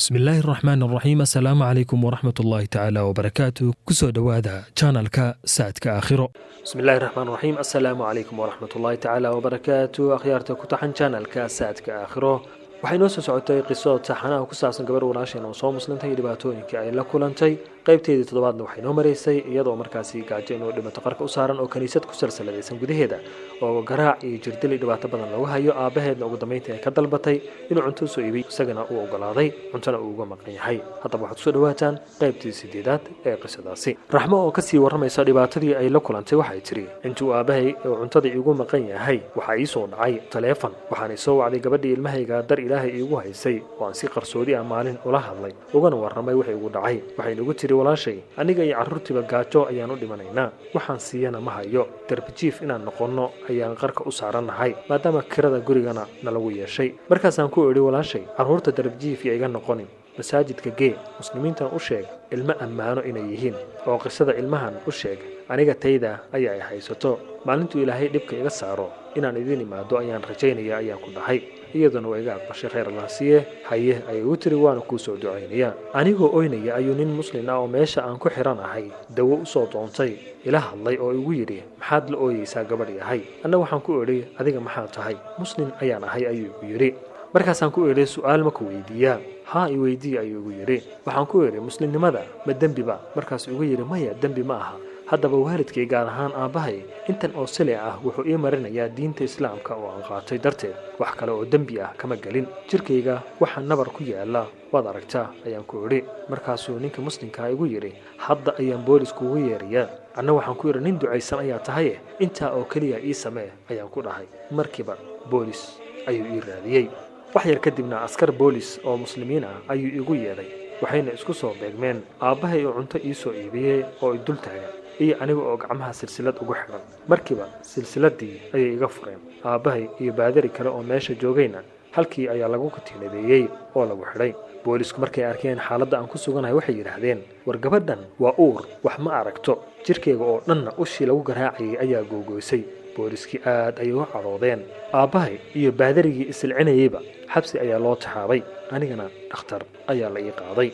Bismillaahi raxmaan raxiim. Assalaamu calaykum waraxmat ullaahi tacaala wabarakaatu. Kusoo dhowaada channelka Saadka Aakhiro. Bismillahi raxmaan raxiim. Assalaamu calaykum waraxmat ullaahi tacaala wabarakaatu. Akhyaarta ku taxan channelka Saadka Aakhiro, waxay noo soo socotay qiso taxanaha ku saabsan gabar walaasheen oo soo muslintay iyo dhibaatooyinkii ay la kulantay. Qaybteedii toddobaadna waxay noo maraysay iyadoo markaasi gaajo inuu dhimato qarka u saaran oo kaniisad ku salsaladaysan gudaheeda oo garaac iyo jirdil iyo dhibaato badan lagu hayo. Aabaheedna ugu dambeyntii ay ka dalbatay inuu cunto usoo iibiy, isagana uu ogolaaday, cuntona uu uga maqan yahay. Haddaba waxaad kusoo dhawaataan qaybtii sideedaad ee qisadaasi. Raxmo oo kasii warramaysa dhibaatadii ay la kulantay waxay tidhi: "Intuu aabahay oo cuntada iigu maqan yahay, waxaa ii soo dhacay taleefon. Waxaan isoo wacday gabadhii ilmahayga dar Ilaahay iigu haysay oo aan si qarsoodi ah maalin ula hadlay, ugana warramay wixii igu dhacay. Waxay nagu tiri: 'Walaashay, aniga iyo carruurtiiba gaajo ayaan u dhimanaynaa, waxaan siiyana ma hayo. Darbijiif inaan noqonno ayaan qarka u saarannahay, maadaama kirada gurigana nalagu yeeshay.' Markaasaan ku idhi: 'Walaashay, carruurta darbijiif ya iga noqonin, masaajidka gee, muslimiintan u sheeg ilmo ammaano inay yihiin, oo qisada ilmahan u sheeg. Aniga tayda ayaa ay haysato. Maalintuu Ilaahay dhibka iga saaro inaan idin imaado ayaan rajaynaya,' ayaan ku dhahay. Iyaduna waa iga aqbashay, khayr Allah siiye. Haye, ayay u tiri, waana kuu soo ducaynayaa.' Anigoo oynaya ayuu nin muslin ah oo meesha aan ku xiran ahay dawo usoo doontay ila hadlay oo igu yidhi: 'Maxaad la ooyeysaa, gabadh yahay?' Anna waxaan ku idhi: 'Adiga maxaa tahay?' 'Muslim ayaan ahay,' ayuu igu yidhi. Markaasaan ku idhi: 'Su'aal ma ku weydiiyaa?' 'Haa, i weydii,' ayuu igu yidhi. Waxaan ku idhi: 'Muslimnimada ma dembiba?' Markaasuu igu yidhi: 'Maya, dembi ma aha. Haddaba waalidkay, gaar ahaan aabbahay, intan oo silic ah wuxuu ii marinayaa diinta Islaamka oo aan qaatay darteed. Wax kale oo dembi ah kama gelin. Jirkayga waxa nabar ku yaala waad aragtaa,' ayaan ku idhi. Markaasuu ninka muslimkaa igu yidhi: 'Hadda ayaan boolis kugu yeerayaa.' Anna waxaan ku yidhi: 'Nin ducaysan ayaa tahaye, intaa oo keliya ii samee,' ayaan ku dhahay. Markiiba boolis ayuu ii raadiyey. Wax yar kadibna askar boolis oo muslimiin ah ayuu igu yeedhay. Waxayna isku soo beegmeen aabbahay oo cunto ii soo iibiyey oo i dul taagan iyo aniga oo gacmaha silsilad ugu xidhan. Markiiba silsiladii ayay iga fureen. Aabbahay iyo baadari kale oo meesha joogayna halkii ayaa lagu katiinadeeyey oo lagu xidhay. Boolisku markay arkeen xaaladda aan ku suganahay, waxay yidhaahdeen: 'War gabadhan waa uur, wax ma aragto.' Jirkayga oo dhanna ushii lagu garaacayay ayaa googoysay. Booliskii aad ayay u cadhoodeen. Aabbahay iyo baadarigii isilcinayeyba xabsi ayaa loo taxaabay, anigana dhakhtar ayaa la ii qaaday.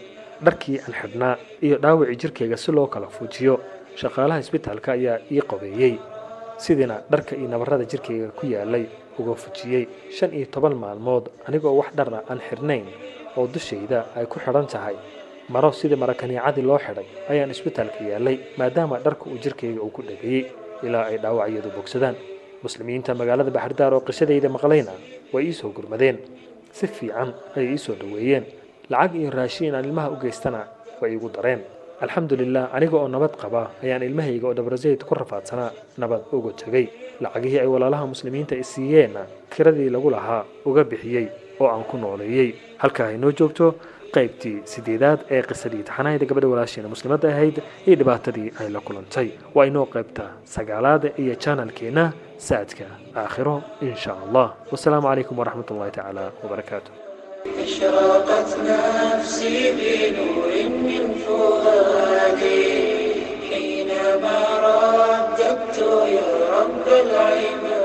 Dharkii aan xidhnaa iyo dhaawacii jirkayga si loo kala fuujiyo, shaqaalaha isbitaalka ayaa ii qobeeyey, sidiina dharka iyo nabarrada jirkayga ku yaalay uga fujiyey. 15 maalmood anigoo wax dhara aan xidhnayn oo dushayda ay ku xidhan tahay maro sidii marakaniicadii loo xidhay ayaan isbitaalka yaalay, maadaama dharka uu jirkayga uu ku dhegayey, ilaa ay dhaawacyadu bogsadaan. Muslimiinta magaalada Baxardaar oo qisadayda maqlayna way ii soo gurmadeen. Si fiican ayay ii soo dhoweeyeen. Lacag iyo raashiin aan ilmaha u geystana way iigu dareen. Alxamdulilah, aniga oo nabad qaba ayaan ilmahayga oo Dhabrasayd ku rafaadsanaa nabad uga tegey. Lacagihii ay walaalaha muslimiinta i siiyeenna kiradii lagu lahaa uga bixiyey oo aan ku nooleeyey. Halkaa ay noo joogto qaybtii sideedaad ee qisadii taxanahayda gabadha walaasheena muslimadda ahayd iyo dhibaatadii ay la kulantay. Waa inoo qaybta sagaalaad iyo channelkeenna Saadka Aakhiro, insha Allah. Wasalaamu calaykum waraxmat ullahi tacaala wabarakaatu. أشرقت نفسي بنور من فؤادي حينما رددت يا رب العباد.